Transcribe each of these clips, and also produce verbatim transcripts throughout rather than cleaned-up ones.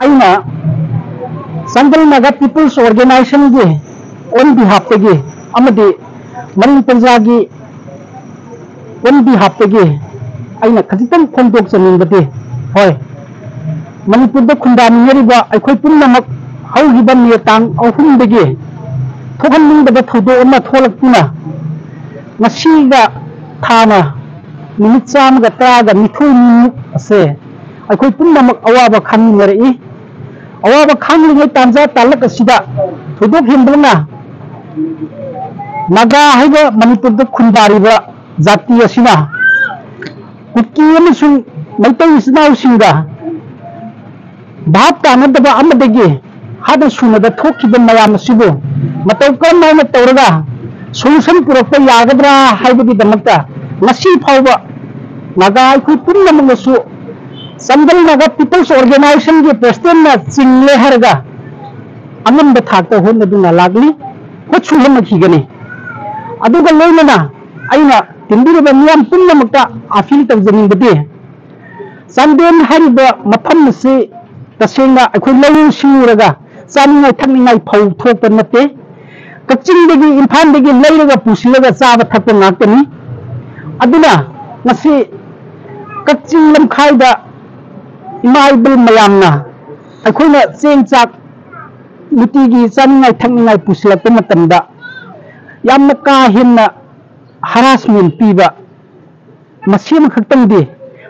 ꯑꯩꯅ ꯆꯥꯟꯗꯦꯜ ꯅꯥꯒꯥ ꯄꯤꯄꯜꯁ ꯑꯣꯔꯒꯅꯥꯏꯖꯦꯁꯟꯒꯤ ꯑꯣꯟ ꯕꯤꯍꯥꯞꯇꯒꯤ ꯑꯃꯗꯤ ꯃꯔꯤꯡ ꯄ꯭ꯔꯖꯥꯒꯤ ꯑꯣꯟ ꯕꯤꯍꯥꯞꯇꯒꯤ ꯑꯩꯅ ꯈꯖꯤꯛꯇꯪ ꯐꯣꯡꯗꯣꯛꯆꯅꯤꯡꯕꯗꯤ, ꯍꯣꯏ, ꯃꯅꯤꯄꯨꯔꯗ ꯈꯨꯟꯗꯥꯃꯤꯟꯅꯔꯤꯕ ꯑꯩꯈꯣꯏ ꯄꯨꯝꯅꯃꯛ ꯍꯧꯈꯤꯕ ꯃꯦ ꯇꯥꯡ ꯑꯍꯨꯝꯗꯒꯤ ꯊꯣꯛꯍꯟꯅꯤꯡꯗꯕ ꯊꯧꯗꯣꯛ ꯑꯃ ꯊꯣꯛꯂꯛꯇꯨꯅ ꯉꯁꯤꯒ ꯊꯥꯅ ꯅꯨꯃꯤꯠ ꯆꯥꯝꯃꯒ ꯇꯔꯥꯒ ꯅꯤꯊꯣꯏꯅꯤꯃꯨꯛ ꯑꯁꯦ ꯑꯩꯈꯣꯏ ꯄꯨꯝꯅꯃꯛ ꯑꯋꯥꯕ ꯈꯥꯡꯃꯤꯟꯅꯔꯛꯏ꯫ ꯑꯋꯥꯕ ꯈꯥꯡꯂꯤꯉꯩ ꯇꯥꯟꯖꯥ ꯇꯥꯂꯛ ꯑꯁꯤꯗ ꯊꯣꯏꯗꯣꯛ ꯍꯦꯟꯗꯣꯛꯅ ꯅꯥꯒꯥ ꯍꯥꯏꯕ ꯃꯅꯤꯄꯨꯔꯗ ꯈꯨꯟꯗꯥꯔꯤꯕ ꯖꯥꯇꯤ ꯑꯁꯤꯅ ꯀꯨꯀꯤ ꯑꯃꯁꯨꯡ ꯃꯩꯇꯩ ꯏꯆꯤꯟ ꯏꯅꯥꯎꯁꯤꯡꯒ ꯚꯥꯞ ꯇꯥꯅꯗꯕ ꯑꯃꯗꯒꯤ ꯍꯥꯠꯅ ꯁꯨꯅꯗ ꯊꯣꯛꯈꯤꯕ ꯃꯌꯥꯝ ꯑꯁꯤꯕꯨ ꯃꯇꯧ ꯀꯔꯝ ꯍꯥꯏꯅ ꯇꯧꯔꯒ ꯁꯣꯂꯨꯁꯟ ꯄꯨꯔꯛꯄ ꯌꯥꯒꯗ꯭ꯔꯥ ꯍꯥꯏꯕꯒꯤꯗꯃꯛꯇ ꯉꯁꯤ ꯐꯥꯎꯕ ꯅꯥꯒꯥ ꯑꯩꯈꯣꯏ ꯄꯨꯝꯅꯃꯛꯅꯁꯨ ꯆꯥꯟꯗꯦꯜ ꯅꯥꯒꯥ ꯄꯤꯄꯜꯁ ꯑꯣꯔꯒꯅꯥꯏꯖꯦꯁꯟꯒꯤ ꯄ꯭ꯔꯦꯁꯤꯗꯦꯟꯅ ꯆꯤꯡꯂꯦ ꯍꯥꯏꯔꯒ ꯑꯉꯝꯕ ꯊꯥꯛꯇ ꯍꯣꯠꯅꯗꯨꯅ ꯂꯥꯛꯂꯤ, ꯈꯨꯠꯁꯨ ꯍꯣꯠꯅꯈꯤꯒꯅꯤ꯫ ꯑꯗꯨꯒ ꯂꯣꯏꯅꯅ ꯑꯩꯅ ꯇꯤꯟꯕꯤꯔꯤꯕ ꯃꯤꯌꯥꯝ ꯄꯨꯝꯅꯃꯛꯇ ꯑꯥꯄꯤꯜ ꯇꯧꯖꯅꯤꯡꯕꯗꯤ, ꯆꯥꯟꯗꯦꯜ ꯍꯥꯏꯔꯤꯕ ꯃꯐꯝ ꯑꯁꯤ ꯇꯁꯦꯡꯅ ꯑꯩꯈꯣꯏ ꯂꯧꯎ ꯁꯤꯡꯎꯔꯒ ꯆꯥꯅꯤꯡꯉꯥꯏ ꯊꯛꯅꯤꯡꯉꯥꯏ ꯐꯧ ꯊꯣꯛꯄ ꯅꯠꯇꯦ꯫ ꯀꯛꯆꯤꯡꯗꯒꯤ, ꯏꯝꯐꯥꯜꯗꯒꯤ ꯂꯩꯔꯒ ꯄꯨꯁꯤꯜꯂꯒ ꯆꯥꯕ ꯊꯛꯄ ꯉꯥꯛꯇꯅꯤ꯫ ꯑꯗꯨꯅ ꯉꯁꯤ ꯀꯛꯆꯤꯡ ꯂꯝꯈꯥꯏꯗ ꯏꯃꯥ ꯏꯕꯦꯜ ꯃꯌꯥꯝꯅ ꯑꯩꯈꯣꯏꯅ ꯆꯦꯡ ꯆꯥꯛ ꯅꯨꯡꯇꯤꯒꯤ ꯆꯥꯅꯤꯡꯉꯥꯏ ꯊꯛꯅꯤꯡꯉꯥꯏ ꯄꯨꯁꯤꯜꯂꯛꯄ ꯃꯇꯝꯗ ꯌꯥꯝꯅ ꯀꯥ ꯍꯦꯟꯅ ꯍꯔꯥꯁꯃꯦꯟ ꯄꯤꯕ, ꯃꯁꯤ ꯑꯃꯈꯛꯇꯪꯗꯤ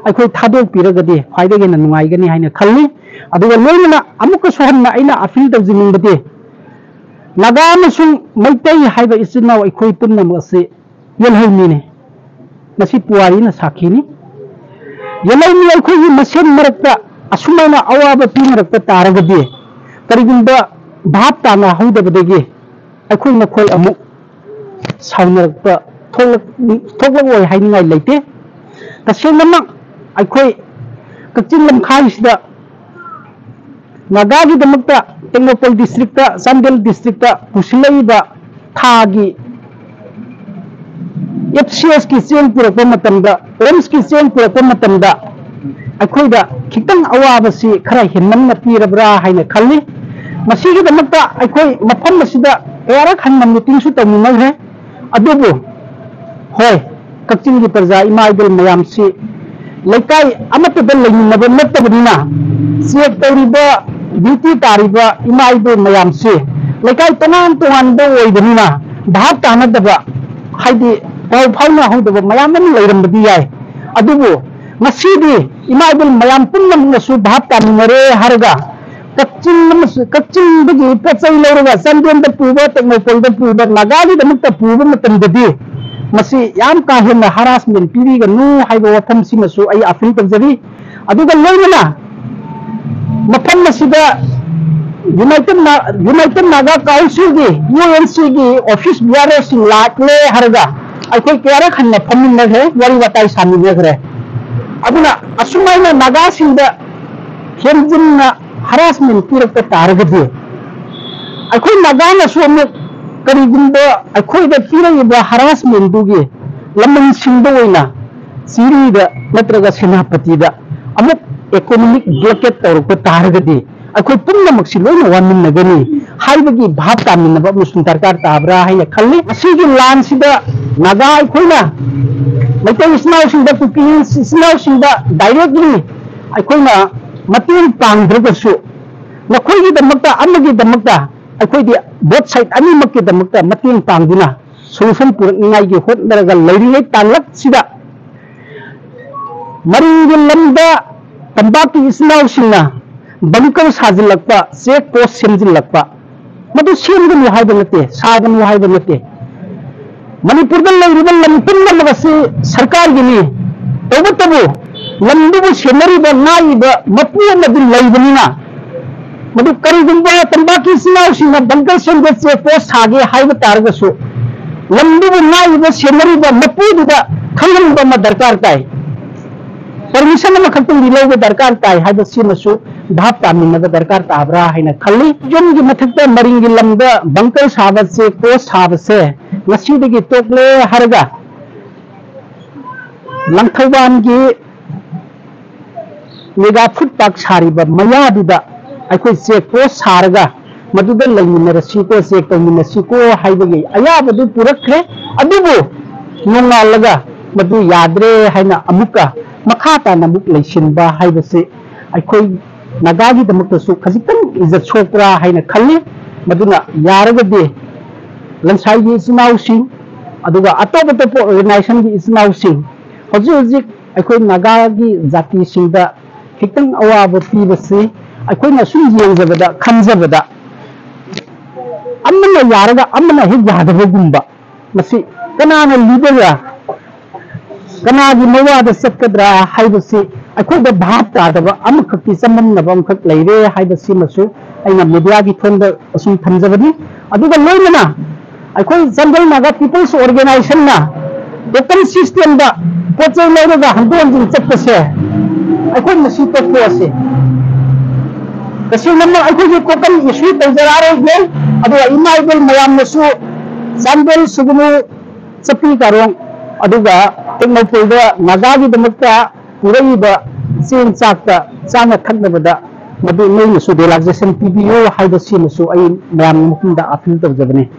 ꯑꯩꯈꯣꯏ ꯊꯥꯗꯣꯛꯄꯤꯔꯒꯗꯤ ꯈ꯭ꯋꯥꯏꯗꯒꯤ ꯍꯦꯟꯅ ꯅꯨꯡꯉꯥꯏꯒꯅꯤ ꯍꯥꯏꯅ ꯈꯜꯂꯤ꯫ ꯑꯗꯨꯒ ꯂꯣꯏꯅꯅ ꯑꯃꯨꯛꯀꯁꯨ ꯍꯟꯅ ꯑꯩꯅ ꯑꯥꯄꯤꯜ ꯇꯧꯖꯅꯤꯡꯕꯗꯤ, ꯅꯥꯒꯥ ꯑꯃꯁꯨꯡ ꯃꯩꯇꯩ ꯍꯥꯏꯕ ꯏꯆꯤꯟ ꯏꯅꯥꯎ ꯑꯩꯈꯣꯏ ꯄꯨꯝꯅꯃꯛ ꯑꯁꯤ ꯌꯦꯜꯍꯧꯃꯤꯅꯤ꯫ ꯃꯁꯤ ꯄꯨꯋꯥꯔꯤꯅ ꯁꯥꯈꯤꯅꯤ꯫ ꯌꯦꯜꯍꯧꯃꯤ ꯑꯩꯈꯣꯏꯒꯤ ꯃꯁꯦꯟ ꯃꯔꯛꯇ ꯑꯁꯨꯃꯥꯏꯅ ꯑꯋꯥꯕ ꯄꯤꯅꯔꯛꯄ ꯇꯥꯔꯒꯗꯤ, ꯀꯔꯤꯒꯨꯝꯕ ꯚꯥꯞ ꯇꯥꯅꯍꯧꯗꯕꯗꯒꯤ ꯑꯩꯈꯣꯏ ꯃꯈꯣꯏ ꯑꯃꯨꯛ ꯁꯥꯎꯅꯔꯛꯄ ꯊꯣꯛꯂꯛ-, ꯊꯣꯛꯂꯛꯑꯣꯏ ꯍꯥꯏꯅꯤꯡꯉꯥꯏ ꯂꯩꯇꯦ꯫ ꯇꯁꯦꯡꯅꯃꯛ ꯑꯩꯈꯣꯏ ꯀꯛꯆꯤꯡ ꯂꯝꯈꯥꯏꯁꯤꯗ ꯅꯥꯒꯥꯒꯤꯗꯃꯛꯇ ꯇꯦꯡꯅꯧꯄꯜ ꯗꯤꯁꯇ꯭ꯔꯤꯛꯇ, ꯆꯥꯟꯗꯦꯜ ꯗꯤꯁꯇ꯭ꯔꯤꯛꯇ ꯄꯨꯁꯤꯜꯂꯛꯏꯕ ꯊꯥꯒꯤ ꯑꯦꯐ ꯁꯤ ꯑꯦꯁꯀꯤ ꯆꯦꯡ ꯄꯨꯔꯛꯄ ꯃꯇꯝꯗ, ꯑꯣꯝꯁꯀꯤ ꯆꯦꯡ ꯄꯨꯔꯛꯄ ꯃꯇꯝꯗ, ꯑꯩꯈꯣꯏꯗ ꯈꯤꯇꯪ ꯑꯋꯥꯕꯁꯤ ꯈꯔ ꯍꯦꯟꯃꯟꯅ ꯄꯤꯔꯕ꯭ꯔꯥ ꯍꯥꯏꯅ ꯈꯜꯂꯤ꯫ ꯃꯁꯤꯒꯤꯗꯃꯛꯇ ꯑꯩꯈꯣꯏ ꯃꯐꯝ ꯑꯁꯤꯗ ꯀꯌꯥꯔꯛ ꯍꯟꯅ ꯃꯤꯇꯤꯡꯁꯨ ꯇꯧꯃꯤꯟꯅꯈ꯭ꯔꯦ꯫ ꯑꯗꯨꯕꯨ ꯍꯣꯏ, ꯀꯛꯆꯤꯡꯒꯤ ꯄ꯭ꯔꯖꯥ ꯏꯃꯥ ꯏꯕꯦꯜ ꯃꯌꯥꯝꯁꯤ ꯂꯩꯀꯥꯏ ꯑꯃꯠꯇꯗ ꯂꯩꯃꯤꯟꯅꯕ ꯅꯠꯇꯕꯅꯤꯅ, ꯆꯦꯛ ꯇꯧꯔꯤꯕ, ꯗ꯭ꯌꯨꯇꯤ ꯇꯥꯔꯤꯕ ꯏꯃꯥ ꯏꯕꯦꯜ ꯃꯌꯥꯝꯁꯤ ꯂꯩꯀꯥꯏ ꯇꯣꯉꯥꯟ ꯇꯣꯉꯥꯟꯕ ꯑꯣꯏꯕꯅꯤꯅ ꯚꯥꯞ ꯇꯥꯅꯗꯕ, ꯍꯥꯏꯗꯤ ꯄꯥꯎ ꯐꯥꯎꯅꯍꯧꯗꯕ ꯃꯌꯥꯝ ꯑꯃ ꯂꯩꯔꯝꯕꯗꯤ ꯌꯥꯏ꯫ ꯑꯗꯨꯕꯨ ꯉꯁꯤꯗꯤ ꯏꯃꯥ ꯏꯕꯦꯜ ꯃꯌꯥꯝ ꯄꯨꯝꯅꯃꯛꯅꯁꯨ ꯚꯥꯞ ꯇꯥꯃꯤꯟꯅꯔꯦ ꯍꯥꯏꯔꯒ ꯀꯛꯆꯤꯡ ꯑꯃꯁꯨꯡ ꯀꯛꯆꯤꯡꯗꯒꯤ ꯄꯣꯠ ꯆꯩ ꯂꯧꯔꯒ ꯆꯥꯟꯗꯦꯜꯗ ꯄꯨꯕ, ꯇꯦꯡꯅꯧꯄꯜꯗ ꯄꯨꯕ, ꯅꯥꯒꯥꯒꯤꯗꯃꯛꯇ ꯄꯨꯕ ꯃꯇꯝꯗꯗꯤ ꯃꯁꯤ ꯌꯥꯝ ꯀꯥ ꯍꯦꯟꯅ ꯍꯔꯥꯁꯃꯦꯟ ꯄꯤꯕꯤꯒꯅꯨ ꯍꯥꯏꯕ ꯋꯥꯐꯝꯁꯤꯃꯁꯨ ꯑꯩ ꯑꯥꯄꯤꯜ ꯇꯧꯖꯔꯤ꯫ ꯑꯗꯨꯒ ꯂꯣꯏꯅꯅ ꯃꯐꯝ ꯑꯁꯤꯗ ꯌꯨꯅꯥꯏꯇꯦꯠ ꯅꯥ-, ꯌꯨꯅꯥꯏꯇꯦꯠ ꯅꯥꯒꯥ ꯀꯥꯎꯟꯁꯤꯜꯒꯤ, ꯌꯨ ꯑꯦꯟ ꯁꯤꯒꯤ ꯑꯣꯐꯤꯁ ꯕꯤꯌꯥꯔꯔꯁꯤꯡ ꯂꯥꯛꯂꯦ ꯍꯥꯏꯔꯒ ꯑꯩꯈꯣꯏ ꯀꯌꯥꯔꯛ ꯍꯟꯅ ꯐꯝꯃꯤꯟꯅꯈ꯭ꯔꯦ, ꯋꯥꯔꯤ ꯋꯥꯇꯥꯏ ꯁꯥꯃꯤꯟꯅꯈ꯭ꯔꯦ꯫ ꯑꯗꯨꯅ ꯑꯁꯨꯃꯥꯏꯅ ꯅꯥꯒꯥꯁꯤꯡꯗ ꯍꯦꯟꯖꯤꯟꯅ ꯍꯔꯥꯁꯃꯦꯟ ꯄꯤꯔꯛꯄ ꯇꯥꯔꯒꯗꯤ ꯑꯩꯈꯣꯏ ꯅꯥꯒꯥꯅꯁꯨ ꯑꯃꯨꯛ ꯀꯔꯤꯒꯨꯝꯕ ꯑꯩꯈꯣꯏꯗ ꯄꯤꯔꯛꯏꯕ ꯍꯔꯥꯁꯃꯦꯟꯗꯨꯒꯤ ꯂꯃꯟꯁꯤꯡꯗ ꯑꯣꯏꯅ ꯆꯤꯔꯤꯗ ꯅꯠꯇ꯭ꯔꯒ ꯁꯦꯅꯥꯄꯇꯤꯗ ꯑꯃꯨꯛ ꯏꯀꯣꯅꯣꯃꯤꯛ ꯕ꯭ꯂꯣꯀꯦꯠ ꯇꯧꯔꯛꯄ ꯇꯥꯔꯒꯗꯤ ꯑꯩꯈꯣꯏ ꯄꯨꯝꯅꯃꯛꯁꯤ ꯂꯣꯏꯅ ꯋꯥꯃꯤꯟꯅꯒꯅꯤ ꯍꯥꯏꯕꯒꯤ ꯚꯥꯞ ꯇꯥꯃꯤꯟꯅꯕ ꯑꯃꯁꯨ ꯗꯔꯀꯥꯔ ꯇꯥꯕ꯭ꯔꯥ ꯍꯥꯏꯅ ꯈꯜꯂꯤ꯫ ꯃꯁꯤꯒꯤ ꯂꯥꯟꯁꯤꯗ ꯅꯥꯒꯥ ꯑꯩꯈꯣꯏꯅ ꯃꯩꯇꯩ ꯏꯆꯤꯟ ꯏꯅꯥꯎꯁꯤꯡꯗ, ꯀꯨꯀꯤ ꯏꯆꯤꯟ ꯏꯅꯥꯎꯁꯤꯡꯗ ꯗꯥꯏꯔꯦꯛꯂꯤ ꯑꯩꯈꯣꯏꯅ ꯃꯇꯦꯡ ꯄꯥꯡꯗ꯭ꯔꯒꯁꯨ ꯅꯈꯣꯏꯒꯤꯗꯃꯛꯇ, ꯑꯃꯒꯤꯗꯃꯛꯇ ꯑꯩꯈꯣꯏꯗꯤ ꯕꯣꯠ ꯁꯥꯏꯠ ꯑꯅꯤꯃꯛꯀꯤꯗꯃꯛꯇ ꯃꯇꯦꯡ ꯄꯥꯡꯗꯨꯅ ꯁꯣꯂꯨꯁꯟ ꯄꯨꯔꯛꯅꯤꯡꯉꯥꯏꯒꯤ ꯍꯣꯠꯅꯔꯒ ꯂꯩꯔꯤꯉꯩ ꯇꯥꯡꯂꯛꯁꯤꯗ ꯃꯔꯤꯡꯒꯤ ꯂꯝꯗ ꯇꯝꯄꯥꯛꯀꯤ ꯏꯆꯤꯟ ꯏꯅꯥꯎꯁꯤꯡꯅ ꯕꯪꯀꯔ ꯁꯥꯖꯤꯜꯂꯛꯄ, ꯆꯦꯛ ꯄꯣꯁ ꯁꯦꯝꯖꯤꯜꯂꯛꯄ, ꯃꯗꯨ ꯁꯦꯝꯒꯅꯨ ꯍꯥꯏꯕ ꯅꯠꯇꯦ, ꯁꯥꯒꯅꯨ ꯍꯥꯏꯕ ꯅꯠꯇꯦ꯫ ꯃꯅꯤꯄꯨꯔꯗ ꯂꯩꯔꯤꯕ ꯂꯝ ꯄꯨꯝꯅꯃꯛ ꯑꯁꯤ ꯁꯔꯀꯥꯔꯒꯤꯅꯤ꯫ ꯇꯧꯕꯇꯕꯨ ꯂꯝꯗꯨꯕꯨ ꯁꯦꯟꯅꯔꯤꯕ, ꯉꯥꯛꯏꯕ ꯃꯄꯨ ꯑꯃꯗꯤ ꯂꯩꯕꯅꯤꯅ, ꯃꯗꯨ ꯀꯔꯤꯒꯨꯝꯕ ꯇꯝꯄꯥꯛꯀꯤ ꯏꯆꯤꯟ ꯏꯅꯥꯎꯁꯤꯡꯅ ꯕꯪꯀꯔ ꯁꯦꯝꯒꯠ, ꯆꯦꯛ ꯄꯣꯁ ꯁꯥꯒꯦ ꯍꯥꯏꯕ ꯇꯥꯔꯒꯁꯨ ꯂꯝꯗꯨꯕꯨ ꯉꯥꯛꯏꯕ, ꯁꯦꯟꯅꯔꯤꯕ ꯃꯄꯨꯗꯨꯗ ꯈꯪꯍꯟꯕ ꯑꯃ ꯗꯔꯀꯥꯔ ꯇꯥꯏ꯫ ꯄꯔꯃꯤꯁꯟ ꯑꯃꯈꯛꯇꯪꯗꯤ ꯂꯧꯕ ꯗꯔꯀꯥꯔ ꯇꯥꯏ ꯍꯥꯏꯕꯁꯤꯃꯁꯨ ꯚꯥꯞ ꯇꯥꯃꯤꯟꯅꯕ ꯗꯔꯀꯥꯔ ꯇꯥꯕ꯭ꯔꯥ ꯍꯥꯏꯅ ꯈꯜꯂꯤ꯫ ꯌꯨꯝꯒꯤ ꯃꯊꯛꯇ ꯃꯔꯤꯡꯒꯤ ꯂꯝꯗ ꯕꯪꯀꯔ ꯁꯥꯕ, ꯆꯦꯛ ꯄꯣꯁ ꯁꯥꯕꯁꯦ ꯉꯁꯤꯗꯒꯤ ꯇꯣꯛꯂꯦ ꯍꯥꯏꯔꯒ ꯂꯪꯊꯧꯕꯥꯜꯒꯤ ꯃꯦꯒꯥ ꯐꯨꯗ ꯄꯥꯔꯛ ꯁꯥꯔꯤꯕ ꯃꯌꯥꯗꯨꯗ ꯑꯩꯈꯣꯏ ꯆꯦꯛ ꯄꯣꯁ ꯁꯥꯔꯒ ꯃꯗꯨꯗ ꯂꯩꯃꯤꯟꯅꯔꯁꯤꯀꯣ, ꯆꯦꯛ ꯇꯧꯃꯤꯟꯅꯁꯤꯀꯣ ꯍꯥꯏꯕꯒꯤ ꯑꯌꯥꯕꯗꯨ ꯄꯨꯔꯛꯈ꯭ꯔꯦ꯫ ꯑꯗꯨꯕꯨ ꯅꯣꯡꯉꯥꯜꯂꯒ ꯃꯗꯨ ꯌꯥꯗ꯭ꯔꯦ ꯍꯥꯏꯅ ꯑꯃꯨꯛꯀ ꯃꯈꯥ ꯇꯥꯅ ꯑꯃꯨꯛ ꯂꯩꯁꯤꯟꯕ ꯍꯥꯏꯕꯁꯤ ꯑꯩꯈꯣꯏ ꯅꯥꯒꯥꯒꯤꯗꯃꯛꯇꯁꯨ ꯈꯖꯤꯛꯇꯪ ꯏꯖꯠ ꯁꯣꯛꯄ꯭ꯔꯥ ꯍꯥꯏꯅ ꯈꯜꯂꯤ꯫ ꯃꯗꯨꯅ ꯌꯥꯔꯒꯗꯤ ꯂꯟꯁꯥꯏꯒꯤ ꯏꯆꯤꯟ ꯏꯅꯥꯎꯁꯤꯡ, ꯑꯗꯨꯒ ꯑꯇꯣꯞ ꯑꯇꯣꯞꯄ ꯑꯣꯔꯒꯅꯥꯏꯖꯦꯁꯟꯒꯤ ꯏꯆꯤꯟ ꯏꯅꯥꯎꯁꯤꯡ, ꯍꯧꯖꯤꯛ ꯍꯧꯖꯤꯛ ꯑꯩꯈꯣꯏ ꯅꯥꯒꯥꯒꯤ ꯖꯥꯇꯤꯁꯤꯡꯗ ꯈꯤꯇꯪ ꯑꯋꯥꯕ ꯄꯤꯕꯁꯤ ꯑꯩꯈꯣꯏꯅ ꯁꯨꯝ ꯌꯦꯡꯖꯕꯗ, ꯈꯟꯖꯕꯗ, ꯑꯃꯅ ꯌꯥꯔꯒ ꯑꯃꯅ ꯍꯦꯛ ꯌꯥꯗꯕꯒꯨꯝꯕ, ꯃꯁꯤ ꯀꯅꯥꯅ ꯂꯤꯗꯔ, ꯀꯅꯥꯒꯤ ꯃꯋꯥꯗ ꯆꯠꯀꯗ꯭ꯔꯥ ꯍꯥꯏꯕꯁꯤ ꯑꯩꯈꯣꯏꯗ ꯚꯥꯞ ꯇꯥꯗꯕ ꯑꯃꯈꯛꯀꯤ ꯆꯃꯝꯅꯕ ꯑꯃꯈꯛ ꯂꯩꯔꯦ ꯍꯥꯏꯕꯁꯤꯃꯁꯨ ꯑꯩꯅ ꯃꯦꯗꯤꯌꯥꯒꯤ ꯊꯣꯡꯗ ꯑꯁꯨꯝ ꯊꯝꯖꯕꯅꯤ꯫ ꯑꯗꯨꯒ ꯂꯣꯏꯅꯅ ꯑꯩꯈꯣꯏ ꯆꯥꯟꯗꯦꯜ ꯅꯥꯒꯥ ꯄꯤꯄꯜꯁ ꯑꯣꯔꯒꯅꯥꯏꯖꯦꯁꯟꯅ ꯇꯣꯀꯟ ꯁꯤꯁꯇꯦꯝꯗ ꯄꯣꯠ ꯆꯩ ꯂꯧꯔꯒ ꯍꯟꯗꯣꯛ ꯍꯟꯖꯤꯟ ꯆꯠꯄꯁꯦ ꯑꯩꯈꯣꯏ ꯃꯁꯤ ꯇꯣꯛꯊꯣꯛꯑꯁꯤ꯫ ꯇꯁꯦꯡꯅꯃꯛ ꯑꯩꯈꯣꯏꯒꯤ ꯇꯣꯀꯟ ꯏꯁꯨ ꯇꯧꯖꯔꯛꯑꯔꯣꯏꯒꯦ꯫ ꯑꯗꯨꯒ ꯏꯃꯥ ꯏꯕꯦꯜ ꯃꯌꯥꯝꯅꯁꯨ ꯆꯥꯟꯗꯦꯜ, ꯁꯨꯒꯅꯨ, ꯆꯞꯄꯤ ꯀꯥꯔꯣꯡ, ꯑꯗꯨꯒ ꯇꯦꯡꯅꯧꯄꯜꯗ ꯅꯥꯒꯥꯒꯤꯗꯃꯛꯇ ꯄꯨꯔꯛꯏꯕ ꯆꯦꯡ ꯆꯥꯛꯇ ꯆꯥꯅ ꯊꯛꯅꯕꯗ ꯃꯗꯨ ꯅꯣꯏꯅꯁꯨ ꯔꯤꯂꯥꯛꯁꯦꯁꯟ ꯄꯤꯕꯤꯌꯨ ꯍꯥꯏꯕꯁꯤꯃꯁꯨ ꯑꯩ ꯃꯌꯥꯝꯒꯤ ꯃꯐꯝꯗ ꯑꯥꯄꯤꯜ ꯇꯧꯖꯕꯅꯤ꯫